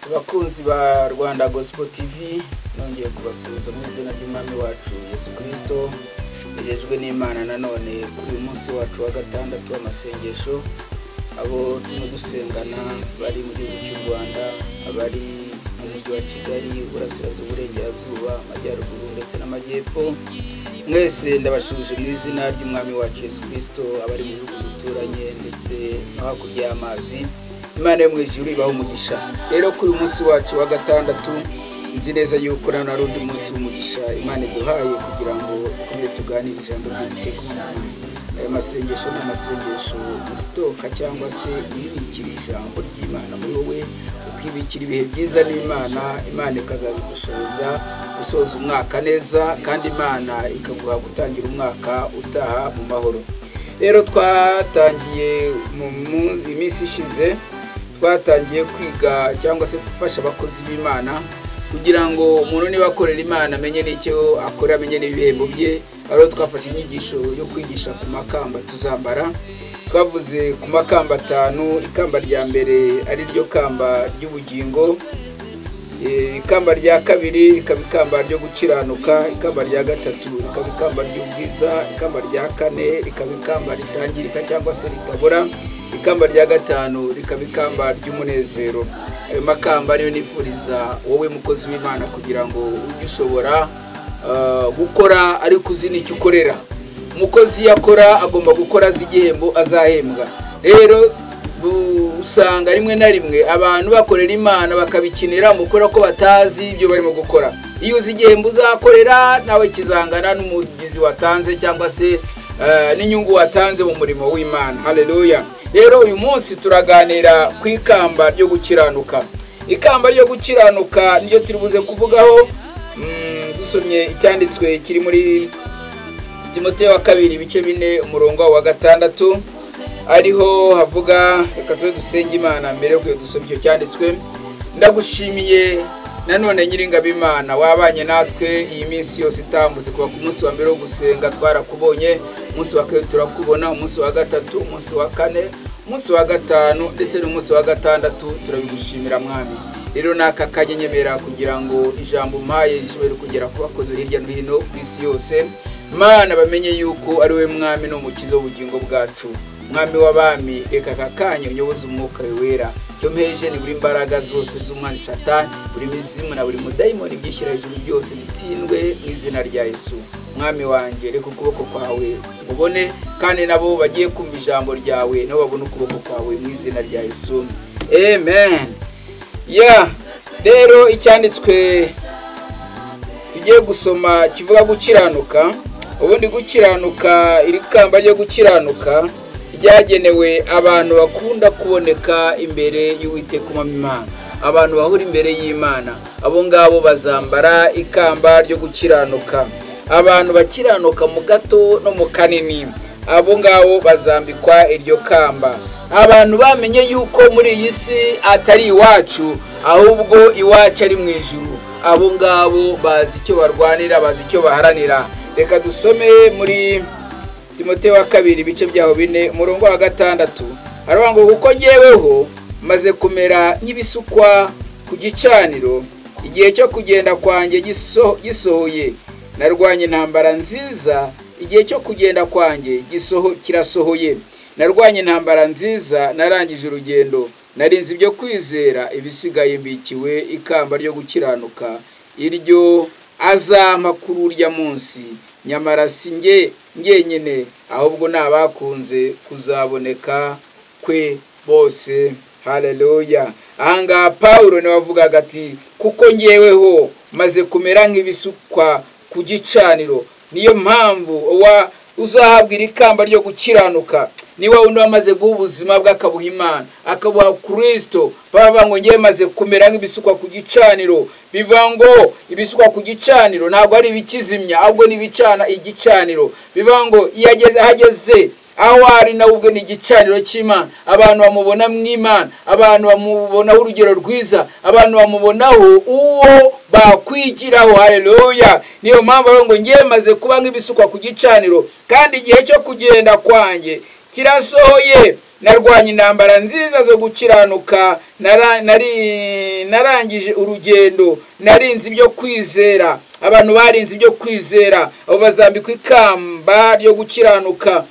Abakunzi ba Rwanda Gospel TV, nongeye kubasuhuza mu izina ry'Umwami wacu Yesu Kristo. Nejejwe n'Imana nanone kuri uyu munsi wacu wa gatandatu w'amasengesho. Abo turimo dusengana bari mu gihugu cy'u Rwanda, abari mu mujyi wa Kigali, Uburasirazuba, Uburengerazuba, Amajyaruguru ndetse n'Amajyepfo, mwese ndabashuje mu izina ry'Umwami wacu Yesu Kristo. Abari mu bihugu duturanye ndetse no hakurya y'amazi, Imana yo mu ijuru ibahe umugisha. Rero kuri uyu munsi wacu wa gatandatu, nzi neza yuko nano ari undi munsi w'umugisha Imana iduhaye kugira ngo dukomeze tuganire ijambo ry'Uwiteka Imana. Aya masengesho ni amasengesho usitoka cyangwa se wibikira ijambo ry'Imana muri wowe, ukibikira ibihe byiza n'Imana, Imana ikazabigushoboza gusoza umwaka neza, kandi Imana ikaguha gutangira umwaka utaha mu mahoro. Rero twatangiye mu iminsi ishize, twatangiye kwiga cyangwa se gufasha abakozi b'Imana kugira ngo umuntu niba akorera Imana amenye n'icyo akora, amenye n'ibihembo bye. Aho twafashe inyigisho yo kwigisha ku makamba tuzambara. Twavuze ku makamba atanu. Ikamba rya mbere ari ryo kamba ry'ubugingo, ikamba rya kabiri rikaba ikamba ryo gukiranuka, ikamba rya gatatu rikaba ikamba ry'ubwiza, ikamba rya kane rikaba ikamba ritangirika cyangwa se ritabora, ikamba rya gatanu rikaba ikamba ry'umunezero. Ayo makamba niyo nifuriza wowe mukozi w'Imana kugira ngo ujye ushobora gukora ariko uzi n'icyo ukorera. Umukozi yakora agomba gukora azi igihembo azahembwa. Rero usanga rimwe na rimwe abantu bakorera Imana bakabikinira mu gukora ko batazi ibyo barimo gukora. Iyo uzi igihembo uzakorera nawe kizangana n'umugizi watanze cyangwa se n'inyungu watanze mu murimo w'Imana. Haleluya. Rero uyu munsi turaganira ku ikamba ryo gukiranuka. Ikamba ryo gukiranuka niyo turi buze kuvugaho. Dusomye icyanditswe kiri muri Timoteyo wa kabiri ibice 4 umurongo wa 6, ariho havuga. Reka tube dusenge Imana mbere yo dusoma icyo cyanditswe. Ndagushimiye nanone Nyiringabo Imana wabanye natwe iyi minsi yose itambutse. Kuva ku munsi wa mbere wo gusenga twarakubonye, umunsi wa kabiri turakubona, umunsi wa gatatu, umunsi wa kane, umunsi wa gatanu ndetse n'umunsi wa gatandatu, turabigushimira Mwami. Rero naka kanya nyemera kugira ngo ijambo umpaye rishobore kugera ku bakozi hirya no hino ku isi yose. Mana, bamenye yuko ari we Mwami n'Umukiza w'ubugingo bwacu, Mwami w'abami. Reka aka kanya unyoboze umwuka wera. Icyo mpeje ni buri imbaraga zose z'umwanzi Satani, buri mizimu na buri mudayimoni byishyira hejuru byose bitsindwe mu izina rya Yesu. Mwami wanjye, reka ukuboko kwawe ubone, kandi nabo bagiye kumva ijambo ryawe nabo babone ukuboko kwawe mu izina rya Yesu. Amen. Ya, rero icyanditswe tugiye gusoma kivuga gukiranuka. Ubundi gukiranuka, iri kamba ryo gukiranuka ryagenewe abantu bakunda kuboneka imbere y'Uwiteka Imana, abantu bahura imbere y'Imana. Abo ngabo bazambara ikamba ryo gukiranuka. Abantu bakiranuka mu gato no mu kanini, abo ngabo bazambikwa iryo kamba. Abantu bamenye yuko muri iyi si atari iwacu, ahubwo iwacu ari mu ijuru, abo ngabo bazi icyo barwanira, bazi icyo baharanira. Reka dusome muri Timoteyo wa kabiri ibice byaho 4 umurongo wa 6. Haravuga ngo kuko jyeweho maze kumera nk'ibisukwa ku gicaniro, igihe cyo kugenda kwanjye gisohoye. Narwanye intambara nziza, igihe cyo kugenda kwanjye kirasohoye. Narwanye intambara nziza, narangije urugendo, narinze ibyo kwizera, ibisigaye mbikiwe ikamba ryo gukiranuka, iryo azampa kuri urya munsi. Nyamara si nge ngenyine, ahubwo n'abakunze kuzaboneka kwe bose. Haleluya. Ahangaha Paulo niwe wavugaga ati kuko ngeweho maze kumera nk'ibisukwa ku gicaniro. Niyo mpamvu uzahabwa iri kamba ryo gukiranuka niba wundi wamaze guha ubuzima bw'akabuha Imana, akabuha Kristo. Baba ngo ngiye maze kumera nk'ibisukwa ku gicaniro. Bivuga ngo ibisukwa ku gicaniro ntabwo ari ibikizimya, ahubwo ni ibicana igicaniro. Bivuga ngo iyo ageze ahageze aho ari nawe ubwe ni igicaniro cy'Imana. Abantu bamubona mu Imana, abantu bamubonaho urugero rwiza, abantu bamubonaho uwo bakwigiraho. Haleluya. Niyo mpamvu ngo ngiye maze kuba nk'ibisukwa ku gicaniro, kandi igihe cyo kugenda kwanjye kirasohoye. Narwanye intambara nziza zo gukiranuka, Narangije urugendo, narinze ibyo kwizera. Abantu barinze ibyo kwizera abo bazambikwa ikamba ryo gukiranuka.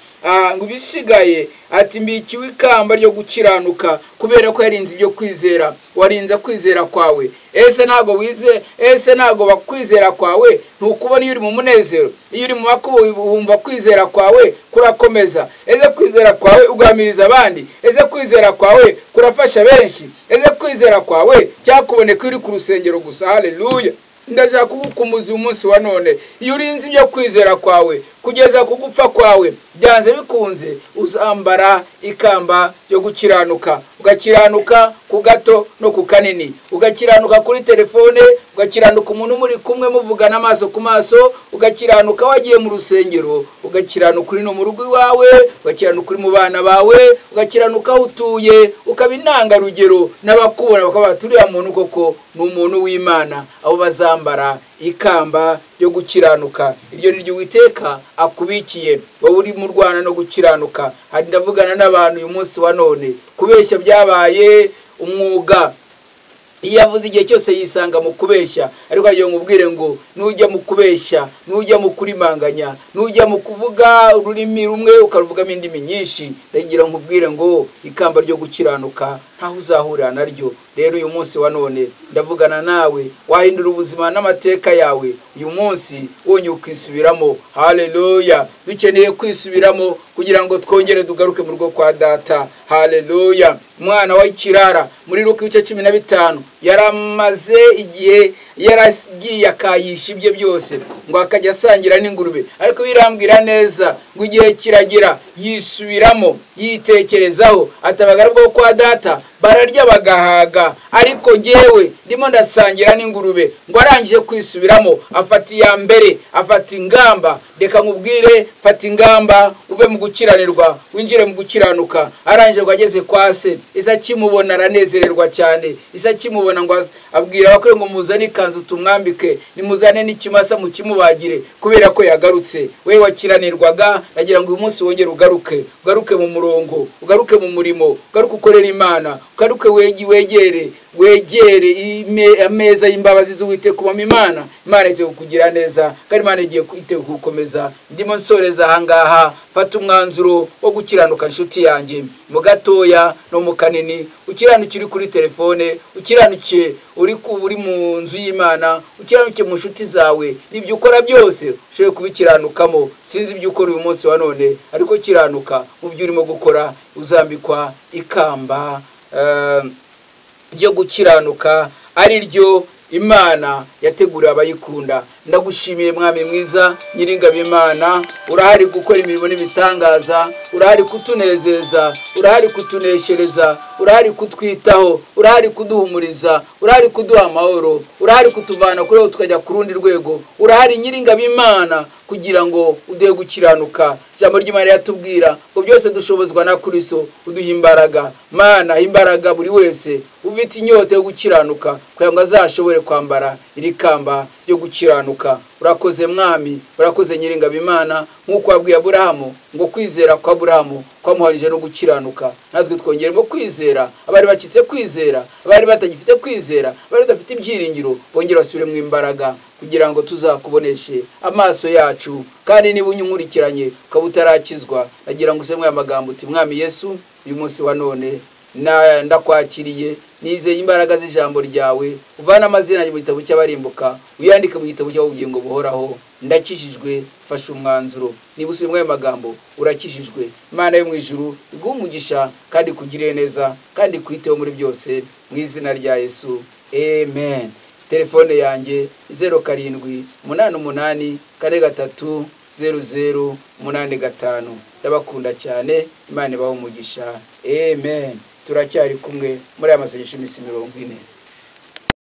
Ngo ibisigaye, ati mbikiwe ikamba ryo gukiranuka kubera ko yarinze ibyo kwizera. Warinze kwizera kwawe? Ese ntago wize? Ese ntago bakwizera kwawe ntukubona iyo uri mu munezero, iyo uri mu makuba wumva kwizera kwawe kurakomeza? Ese kwizera kwawe ugamiriza abandi? Ese kwizera kwawe kurafasha benshi? Ese kwizera kwawe cyakuboneka uri ku rusengero gusa? Haleluya! Ndashaka kugukumuza umunsi wa none. Iyo urinze ibyo kwizera kwawe kugeza ku gupfa kwawe, byanze bikunze uzambara ikamba ryo gukiranuka. Ugakiranuka ku gato no ku kanini, ugakiranuka kuri telefone, ugakiranuka umuntu muri kumwe muvugana amaso ku maso, ugakiranuka wagiye mu rusengero, ugakiranuka uri no mu rugo iwawe, ugakiranuka uri mu bana bawe, ugakiranuka aho utuye, ukaba intangarugero n'abakubona bakaba bati uriya muntu koko ni umuntu w'Imana. Abo bazambara ikamba ryo gukiranuka, iryo ni ryo Uwiteka akubikiye wowe uri mu rwana no gukiranuka. Hari ndavugana n'abantu uyu munsi wa none, kubeshya byabaye umwuga. Iyo avuze igihe cyose yisanga mu kubeshya, ariko agiye nkubwire ngo nujya mu kubeshya, nujya mu kurimanganya, nujya mu kuvuga ururimi rumwe ukaruvugamo indimi nyinshi, ndagira nkubwire ngo ikamba ryo gukiranuka ntaho uzahurira naryo. Rero uyu munsi wa none ndavugana nawe, wahindura ubuzima n'amateka yawe uyu munsi wonye ukisubiramo. Haleluya! Dukeneye kwisubiramo kugira ngo twongere tugaruke mu rugo kwa data. Haleluya! Umwana w'ikirara muri Luka ibice 15 yaramaze igihe yaragiye akayisha ibye byose ngo akajya asangira n'ingurube, ariko birambwira neza ngo igihe kiragira yisubiramo, yitekerezaho, ati abagaragu kwa data bararya bagahaga, ariko njyewe ndimo ndasangira n'ingurube. Ngo arangije kwisubiramo afata iya mbere, afata ingamba. Reka nkubwire, fata ingamba uve mu gukiranirwa winjire mu gukiranuka. Arangije ngo ageze kwa se, isa akimubona aranezererwa cyane. Isa akimubona ngo abwira abakore ngo muzane ikanzu tumwambike, nimuzane n'ikimasa mukimubagire, kubera ko yagarutse. We wakiranirwaga, nagira ngo uyu munsi wongere ugaruke, ugaruke mu murongo, ugaruke mu murimo, ugaruke ukorera Imana, ugaruke wegere ameza y'imbabazi z'Uwiteka ubamo Imana. Imana igiye kukugira neza kandi Imana igiye kugukomeza. Ndimo nsoreza ahangaha, fata umwanzuro wo gukiranuka nshuti yanjye, mu gatoya no mu kanini. Ukiranuke uri kuri telefone, ukiranuke uri mu nzu y'Imana, ukiranuke mu nshuti zawe, n'ibyo ukora byose ushobore kubikiranukamo. Sinzi ibyo ukora uyu munsi wa none, ariko kiranuka mu byo urimo gukora, uzambikwa ikamba ryo gukiranuka, ari ryo Imana yateguriye abayikunda. Ndagushimiye mwami mwiza nyiringabo Imana, urahari gukora imirimo n'ibitangaza, urahari kutunezeza, urahari kutuneshereza, urahari kutwitaho, urahari kuduhumuriza, urahari kuduha amahoro, urahari kutuvana kuri tukajya ku rundi rwego. Urahari nyiringabo Imana kugira ngo uduhe gukiranuka. Ijambo ry'Imana yatubwira ngo byose dushobozwa na Kristo uduha imbaraga. Mana, imbaraga buri wese ufite inyota yo gukiranuka kugira ngo azashobore kwambara iri kamba ryo gukiranuka. Urakoze mwami, urakoze nyiringabo Imana, nk'uko wabwiye Aburahamu ngo kwizera kwa Aburahamu kwamuhanije no gukiranuka, natwe twongeremo kwizera. Abari bacitse kwizera, abari batagifite kwizera, abari badafite ibyiringiro, bongere basubire mu imbaraga kugira ngo tuzakuboneshe amaso yacu. Kandi niba unyunkurikiranye ukaba utarakizwa, nagira ngo useme aya magambo uti mwami Yesu, uyu munsi wa none ndakwakiriye, nizeye imbaraga z'ijambo ryawe, uvana amazina mu gitabo cy'abarimbuka uyandike mu gitabo cy'ubugingo buhoraho. Ndakijijwe, fasha umwanzuro. Niba usubiyemo aya magambo urakijijwe. Imana yo mu ijuru iguhe umugisha kandi ikugirire neza kandi ikwiteho muri byose, mu izina rya Yesu, amen. Telefone yanjye 07 88 43 00 85. Ndabakunda cyane, Imana ibahe umugisha, amen. Turacyari kumwe muri aya masengesho iminsi 40.